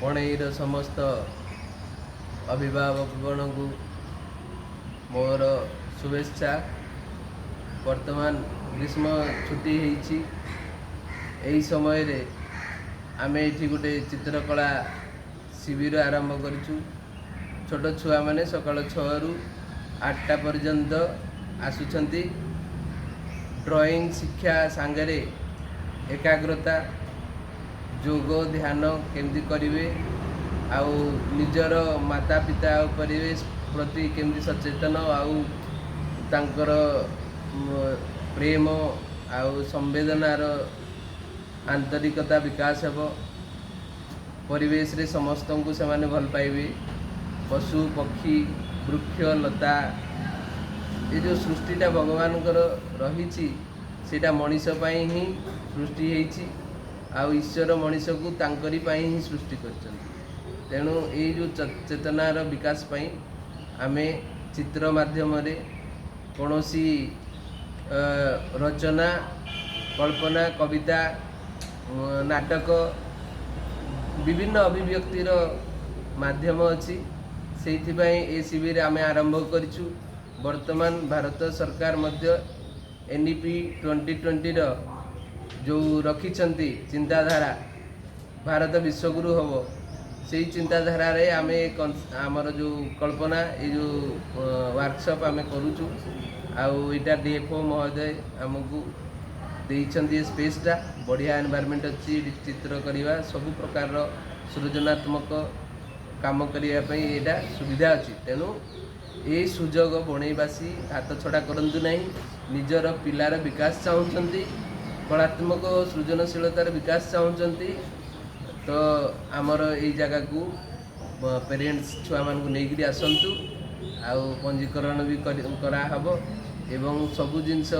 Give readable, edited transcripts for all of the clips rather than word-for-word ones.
ବଣେଇର ସମସ୍ତ ଅଭିଭାବକଗଣଙ୍କୁ ମୋର ଶୁଭେଚ୍ଛା। ବର୍ତ୍ତମାନ ଗ୍ରୀଷ୍ମ ଛୁଟି ହେଇଛି। ଏହି ସମୟରେ ଆମେ ଏଇଠି ଗୋଟେ ଚିତ୍ରକଳା ଶିବିର ଆରମ୍ଭ କରିଛୁ। ଛୋଟ ଛୁଆମାନେ ସକାଳ 6ରୁ 8ଟା ପର୍ଯ୍ୟନ୍ତ ଆସୁଛନ୍ତି। ଡ୍ରଇଂ ଶିକ୍ଷା ସାଙ୍ଗରେ ଏକାଗ୍ରତା, ଯୋଗ, ଧ୍ୟାନ କେମିତି କରିବେ ଆଉ ନିଜର ମାତା ପିତା ଆଉ ପରିବେଶ ପ୍ରତି କେମିତି ସଚେତନ ଆଉ ତାଙ୍କର ପ୍ରେମ ଆଉ ସମ୍ବେଦନାର ଆନ୍ତରିକତା ବିକାଶ ହେବ। ପରିବେଶରେ ସମସ୍ତଙ୍କୁ ସେମାନେ ଭଲ ପାଇବେ। ପଶୁ, ପକ୍ଷୀ, ବୃକ୍ଷ, ଲତା, ଏ ଯେଉଁ ସୃଷ୍ଟିଟା ଭଗବାନଙ୍କର ରହିଛି, ସେଇଟା ମଣିଷ ପାଇଁ ହିଁ ସୃଷ୍ଟି ହେଇଛି ଆଉ ଈଶ୍ୱର ମଣିଷକୁ ତାଙ୍କରି ପାଇଁ ହିଁ ସୃଷ୍ଟି କରିଛନ୍ତି। ତେଣୁ ଏଇ ଯେଉଁ ଚେତନାର ବିକାଶ ପାଇଁ ଆମେ ଚିତ୍ର ମାଧ୍ୟମରେ କୌଣସି ରଚନା, କଳ୍ପନା, କବିତା, ନାଟକ, ବିଭିନ୍ନ ଅଭିବ୍ୟକ୍ତିର ମାଧ୍ୟମ ଅଛି। ସେଇଥିପାଇଁ ଏ ଶିବିର ଆମେ ଆରମ୍ଭ କରିଛୁ। ବର୍ତ୍ତମାନ ଭାରତ ସରକାର ମଧ୍ୟ ଏନ୍ଇପି 2020ର ଯେଉଁ ରଖିଛନ୍ତି ଚିନ୍ତାଧାରା, ଭାରତ ବିଶ୍ୱଗୁରୁ ହେବ, ସେଇ ଚିନ୍ତାଧାରାରେ ଆମେ ଆମର ଯେଉଁ କଳ୍ପନା, ଏଇ ଯେଉଁ ୱାର୍କସପ୍ ଆମେ କରୁଛୁ। ଆଉ ଏଇଟା ଡିଏଫ୍ଓ ମହୋଦୟ ଆମକୁ ଦେଇଛନ୍ତି ଏ ସ୍ପେସ୍ଟା। ବଢ଼ିଆ ଏନଭାରମେଣ୍ଟ ଅଛି। ଏଠି ଚିତ୍ର କରିବା, ସବୁ ପ୍ରକାରର ସୃଜନାତ୍ମକ କାମ କରିବା ପାଇଁ ଏଇଟା ସୁବିଧା ଅଛି। ତେଣୁ ଏଇ ସୁଯୋଗ ବଣେଇବାସୀ ହାତ ଛଡ଼ା କରନ୍ତୁ ନାହିଁ। ନିଜର ପିଲାର ବିକାଶ ଚାହୁଁଛନ୍ତି, କଳାତ୍ମକ ସୃଜନଶୀଳତାର ବିକାଶ ଚାହୁଁଛନ୍ତି, ତ ଆମର ଏଇ ଜାଗାକୁ ପେରେଣ୍ଟସ୍ ଛୁଆମାନଙ୍କୁ ନେଇକରି ଆସନ୍ତୁ। ଆଉ ପଞ୍ଜୀକରଣ ବି କରାହେବ ଏବଂ ସବୁ ଜିନିଷ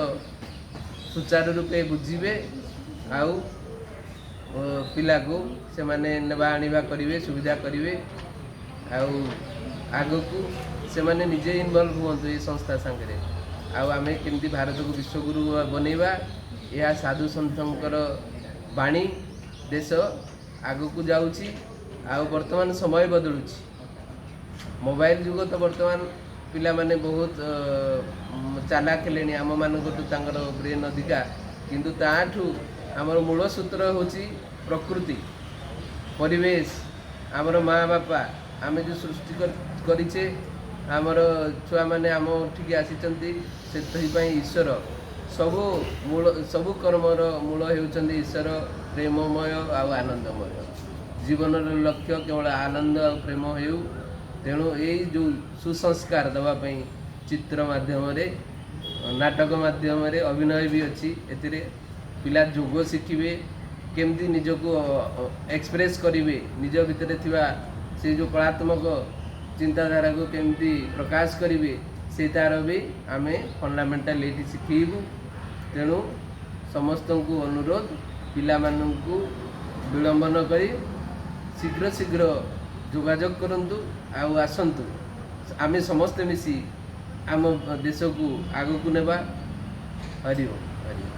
ସୁଚାରୁ ରୂପେ ବୁଝିବେ ଆଉ ପିଲାକୁ ସେମାନେ ନେବା ଆଣିବା କରିବେ, ସୁବିଧା କରିବେ। ଆଉ ଆଗକୁ ସେମାନେ ନିଜେ ଇନଭଲ୍ଭ ହୁଅନ୍ତୁ ଏ ସଂସ୍ଥା ସାଙ୍ଗରେ। ଆଉ ଆମେ କେମିତି ଭାରତକୁ ବିଶ୍ୱଗୁରୁ ବନେଇବା, ଏହା ସାଧୁ ସନ୍ଥଙ୍କର ବାଣୀ। ଦେଶ ଆଗକୁ ଯାଉଛି ଆଉ ବର୍ତ୍ତମାନ ସମୟ ବଦଳୁଛି। ମୋବାଇଲ ଯୁଗ ତ ବର୍ତ୍ତମାନ ପିଲାମାନେ ବହୁତ ଚାଲାକ ହେଲେଣି। ଆମମାନଙ୍କଠୁ ତାଙ୍କର ବ୍ରେନ୍ ଅଧିକା। କିନ୍ତୁ ତାଠୁ ଆମର ମୂଳ ସୂତ୍ର ହେଉଛି ପ୍ରକୃତି, ପରିବେଶ, ଆମର ମା ବାପା। ଆମେ ଯେଉଁ ସୃଷ୍ଟି କରିଛେ, ଆମର ଛୁଆମାନେ ଆମ ଠିକି ଆସିଛନ୍ତି। ସେଥିପାଇଁ ଈଶ୍ୱର ସବୁ ମୂଳ, ସବୁ କର୍ମର ମୂଳ ହେଉଛନ୍ତି ଈଶ୍ୱର, ପ୍ରେମମୟ ଆଉ ଆନନ୍ଦମୟ। ଜୀବନର ଲକ୍ଷ୍ୟ କେବଳ ଆନନ୍ଦ ଆଉ ପ୍ରେମ ହେଉ। ତେଣୁ ଏଇ ଯେଉଁ ସୁସଂସ୍କାର ଦେବା ପାଇଁ ଚିତ୍ର ମାଧ୍ୟମରେ, ନାଟକ ମାଧ୍ୟମରେ, ଅଭିନୟ ବି ଅଛି ଏଥିରେ। ପିଲା ଯୋଗ ଶିଖିବେ, କେମିତି ନିଜକୁ ଏକ୍ସପ୍ରେସ୍ କରିବେ, ନିଜ ଭିତରେ ଥିବା ସେ ଯେଉଁ କଳାତ୍ମକ ଚିନ୍ତାଧାରାକୁ କେମିତି ପ୍ରକାଶ କରିବେ, ସେ ତାର ବି ଆମେ ଫଣ୍ଡାମେଣ୍ଟାଲ ଏଇଠି ଶିଖେଇବୁ। ତେଣୁ ସମସ୍ତଙ୍କୁ ଅନୁରୋଧ, ପିଲାମାନଙ୍କୁ ବିଳମ୍ବ ନ କରି ଶୀଘ୍ର ଶୀଘ୍ର ଯୋଗାଯୋଗ କରନ୍ତୁ ଆଉ ଆସନ୍ତୁ। ଆମେ ସମସ୍ତେ ମିଶି ଆମ ଦେଶକୁ ଆଗକୁ ନେବା। ହରି ଓମ୍, ହରି ଓମ୍।